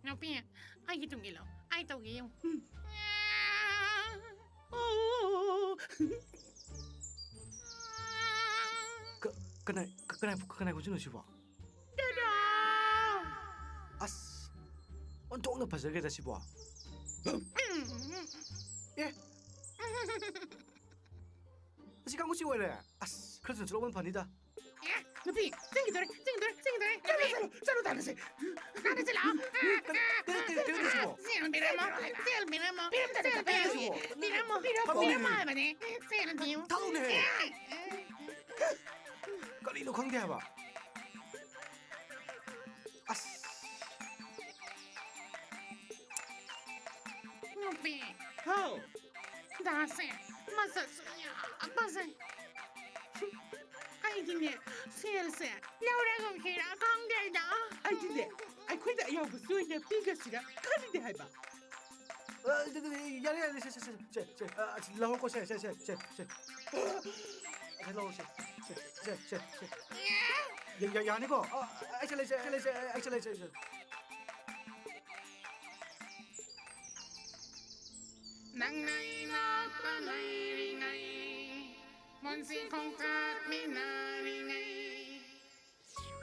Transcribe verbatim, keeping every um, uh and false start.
ꯅꯨꯄꯤ, ꯑꯩꯒꯤ ꯇꯨꯡ ꯏꯜꯂꯣ꯫ ꯑꯩ ꯇꯧꯒꯦ ꯌꯦꯡꯉꯨ꯫ ꯎꯝ꯫ ꯑꯣ꯫ ꯀ-, ꯀꯅꯥꯏ, ꯀ-, ꯀꯅꯥꯏ, ꯀꯅꯥꯏ ꯈꯣꯟꯖꯦꯜꯅꯣ ꯁꯤꯕꯣ? ꯗꯥꯗꯥ! ꯑꯁ! ꯑꯣꯟꯊꯣꯛꯅ ꯐꯖꯈ꯭ꯔꯦꯗ ꯁꯤꯕꯣ꯫ ꯎꯝ꯫ ꯑꯦ! ꯑꯁꯤ ꯀꯥꯡꯕꯨꯁꯤ ꯑꯣꯏꯔꯦ꯫ ꯑꯁ, ꯈꯔ ꯊꯨꯅ ꯆꯠꯍꯧꯕꯅ ꯐꯅꯤꯗ꯫ ꯑꯦ, ꯅꯨꯄꯤ, ꯆꯦꯟꯈꯤꯗꯣꯔꯦ, ꯆꯦꯟꯈꯤꯗꯣꯔꯦ, ꯆꯦꯟꯈꯤꯗꯣꯔꯦ, ꯆꯠꯂꯣ, ꯅꯨꯄꯤ! ꯆꯠꯂꯣ, ꯆꯠꯂꯣ, ꯇꯥꯟꯅꯁꯦ꯫ ꯇꯥꯟꯅꯁꯦ ꯂꯥꯛꯑꯣ꯫ ꯀꯩꯅꯣ, ꯀꯩꯅꯣ, ꯀꯩꯅꯣ, ꯀꯩꯅꯣ ꯁꯤꯕꯣ? ꯁꯦꯜ ꯄꯤꯔꯝꯃꯣ, ꯁꯦꯜ ꯄꯤꯔꯝꯃꯣ, ꯄꯤꯔꯝꯗ꯭ꯔꯗꯤ ꯁꯦꯜ ꯄꯤꯔꯝꯃꯣ, ꯀꯩꯅꯣ ꯁꯤꯕꯣ? ꯄꯤꯔꯝꯃꯣ, ꯊꯛꯎꯅꯦ꯫ ꯄꯤꯔꯝꯃꯣ ꯍꯥꯏꯕꯅꯦ, ꯁꯦꯜ ꯄꯤꯌꯨ꯫ ꯊꯛꯎꯅꯦ꯫ ꯑꯦ, ꯑꯦ꯫ ꯀꯔꯤꯅꯣ ꯈꯪꯗꯦ ꯍꯥꯏꯕ꯫ ꯑꯁ꯫ ꯅꯨꯄꯤ꯫ ꯍꯥꯎ꯫ ꯗꯥꯁꯦ ꯃꯁꯛꯁꯨ ꯌꯥꯝ ꯐꯖꯩ꯫ ꯑꯩꯗꯤꯅꯦ, ꯁꯦꯜꯁꯦ ꯂꯧꯔꯒꯨꯝꯁꯤꯔꯥ ꯈꯪꯗꯦꯗ꯫ ꯑꯩꯗꯤꯅꯦ, ꯑꯩꯈꯣꯏꯗ ꯑꯌꯥꯎꯕꯁꯨ ꯑꯣꯏꯅ ꯄꯤꯒꯁꯤꯔꯥ ꯈꯜꯂꯤꯅꯦ ꯍꯥꯏꯕ꯫ ꯑ, ꯌꯥꯔꯦ, ꯌꯥꯔꯦ, ꯁꯦ, ꯁꯦ, ꯁꯦ, ꯁꯦ, ꯁꯦ, ꯑ, ꯑꯁꯤ ꯂꯧꯔꯣꯀꯣ, ꯁꯦ, ꯁꯦ, ꯁꯦ, ꯁꯦ, ꯁꯦ꯫ ꯑꯁꯤ ꯂꯧꯔꯣ, ꯁꯦ, ꯁꯦ, ꯁꯦ, ꯁꯦ, ꯁꯦ꯫ ꯌꯥ-, ꯌꯥ-, ꯌꯥꯅꯤꯀꯣ? ꯑ, ꯑꯩ ꯁꯦ ꯂꯩꯁꯦ, ꯑꯩ ꯁꯦ ꯂꯩꯁꯦ, ꯑꯩ ꯁꯦ ꯂꯩꯁꯦ, ꯑꯩ ꯁꯦ꯫ ꯅꯪꯅ ꯏꯅꯥꯛꯇ ꯂꯩꯔꯤꯉꯩ, ꯄꯨꯟꯁꯤ ꯈꯣꯡꯆꯠꯃꯤꯟꯅꯔꯤꯉꯩ,